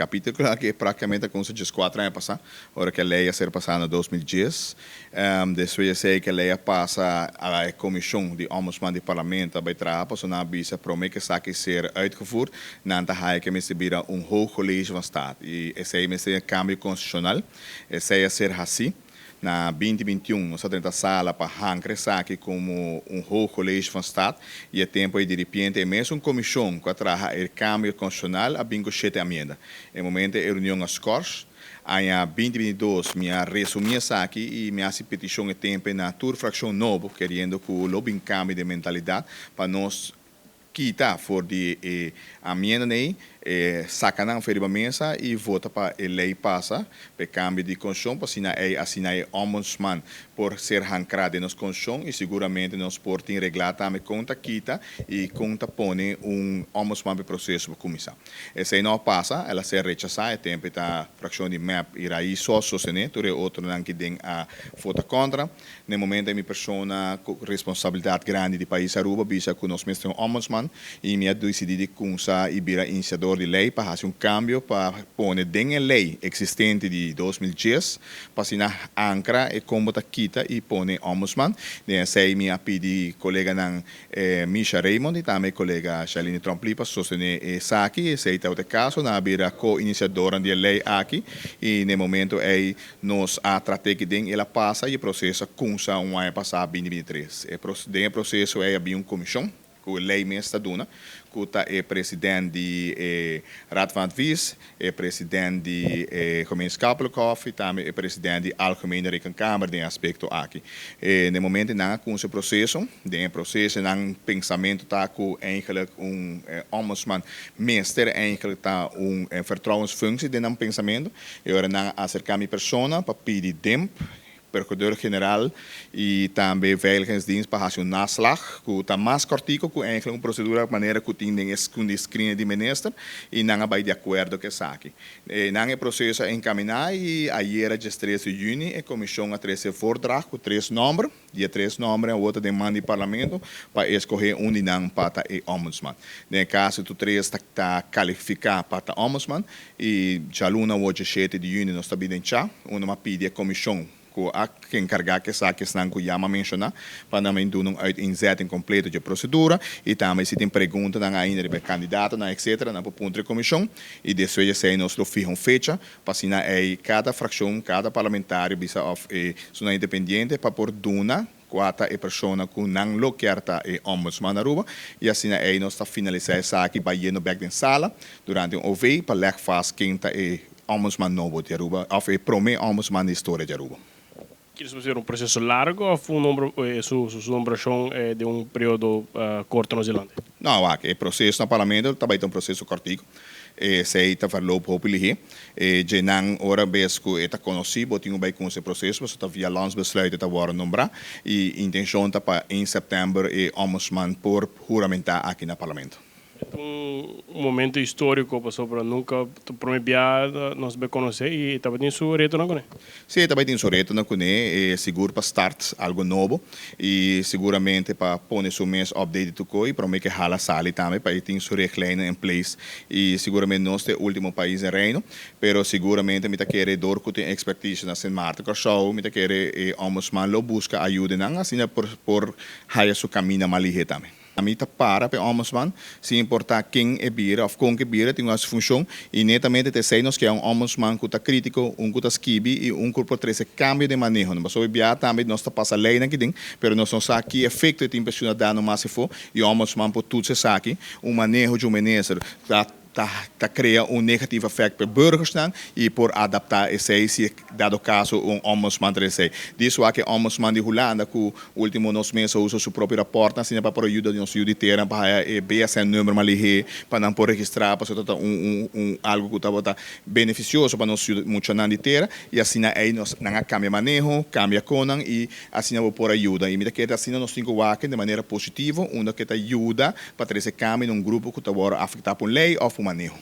Capítulo aki prácticamente a cuminsa 14 aña pasa, ora cu e ley a ser pasa na 2010. Despues cu e ley a pasa, e comision di ombudsman di parlamento a bay traha, paso nan a bisa prome cu esaki ser uitgevoerd, nan ta haya cu mester bira un hoog college van staat. Y esey mester un cambio constitucional, esey a ser haci. Na 2021, nos a drenta sala pa hankra esaki como un hoog college van staat y e tempo ey di repente e mesun comision cu a traha e cambio constitucional a bin cu shete amienda. E momento e reunion a schors. Aña 2022 mi a resumi esaki y mi a haci peticion e tempo na tur fraccion nobo, keriendo cu lo bin cambio di mentalidad pa nos kita for di e amienda ey, saca nan for riba mesa y vota pa e ley pasa, pa cambio di constitucion, pa asina e ombudsman por ser hankra den nos constitucion y seguramente nos por tin regla tambe con ta kita y con ta pone un ombudsman pa proceso pa cuminsa. Esey no a pasa, el a ser rechasa. E tempo ta fraccion di MEP y RAIZ so a sostene, tur e otronan aki den a vota contra. Na momento mi persona cu responsabilidad grandi di pais Aruba bisa cu nos mester un ombudsman y mi a decidi di cuminsa y bira iniciador di ley pa haci un cambio pa pone den e ley existente di 2010 pa asina ancra e con ta kita y pone ombudsman. Den esey mi a pidi coleganan Misha Raymond y tambe colega Shalini Tromp-Lee pa sostene esaki. Esey ta e caso, nan a bira co-iniciador di e ley aki y na momento ey nos a trata cu den el a pasa y e proceso a cuminsa un aña pasa, 2023. Den e proceso ey había un comision cu e ley mes ta duna, cu ta e president di Raad van Advies, e president di Gemeenschappelijk Hof y tambe e president di Algemene Rekenkamer den aspecto aki. Na e momento nan cu e proceso, den e proceso nan pensamento ta cu eigenlijk un ombudsman mester eigenlijk ta un vertrouwensfunctie den nan pensamento y ora nan acerca mi persona pa pidi DIMP, Procureur-Generaal y tambe Veiligheidsdienst pa haci un naslag, cu ta mas cortico cu eigenlijk un procedura manera cu tin den e screen di minister y nan a bay di acuerdo cu esaki. Nan e proceso a encamina y ayera, 3 di juni, e comision a trece voordracht cu tres nomber, di tres nomber a wordo den man di parlamento pa escoge un di nan pa ta e ombudsman. Den caso tur tres ta califica pa ta ombudsman y dialuna, 7 di juni, nos ta bin cha, unda mi a pidi e comision cu a encarga cu esaki esnan cu ya mi a menciona pa nan doen un uiteenzetting completo di procedura y tambe si tin preguntanan ainda di candidatonan, etc., nan por puntra e comision y despues esey nos lo fiha un fecha pa asina ey cada fraccion, cada parlamentario bisa of ta independiente pa por duna cua ta e persona cu nan lo kier ta e ombudsman Aruba y asina ey nos ta finalisa esaki bayendo back den sala durante un OV pa leg vast ken ta e ombudsman nobo di Aruba of e prome ombudsman di historia di Aruba. Kier ser un proceso largo of un nombre, su nombracion di un periodo corto na Zelanda? No, wak, e proceso na parlamento tambe ta un proceso cortico. Esey ta verloop hopi lihe. Djenan ora bes cu e ta conoci, bo tin bay cu e proceso, bo ta via landsbesluit ta worden nombra y intencion ta pa 1 september e ombudsman por huramenta aki na parlamento. Un momento historico pasobra nunca prome bia nos bay conoce y tambe tin su retonan cune. Si, tambe tin su retonan cune, sigur pa start algo nobo y seguramente pa pone su mes update tur cos, pa cu hala sali tambe pa tin su richtlijnen in place y seguramente nos ta e ultimo pais den Reino, pero seguramente mi ta kere door cu tin expertise na Sint Maarten, Curaçao, mi ta kere e ombudsman lo busca ayuda nan asina por haya su camino mas lihe tambe. Ami ta para pa ombudsman, sin importa ken e bira of con cu e bira, tin un funcion y netamente ta nos kier un ombudsman cu ta critico, un cu ta skibi y un cu por trece cambio di maneho. Mas obvio tambe nos ta pasa ley aki den, pero nos no sa ki efecto tin pa ciudadano mas afo y ombudsman por toetsen esaki, un maneho di un minister ta crea un negatief effect pa burgers nan y por adapta esey si dado caso un ombudsman esey. Diso cu ombudsman di Hulanda cu ultimo nos mes a usa su propio rapport asina pa por yuda nos yiu di tera pa e BSN nummer mas lihe pa nan por registra, pa ta un algo cu ta beneficioso pa nos muchanan di tera y asina ey nos nan a cambia maneho, cambia conan y asina por yuda. Y mi ta kere asina nos tin cu wak di manera positivo, unda cu ta yuda pa trece cambio den un grupo cu ta afecta pa un ley of un maneho.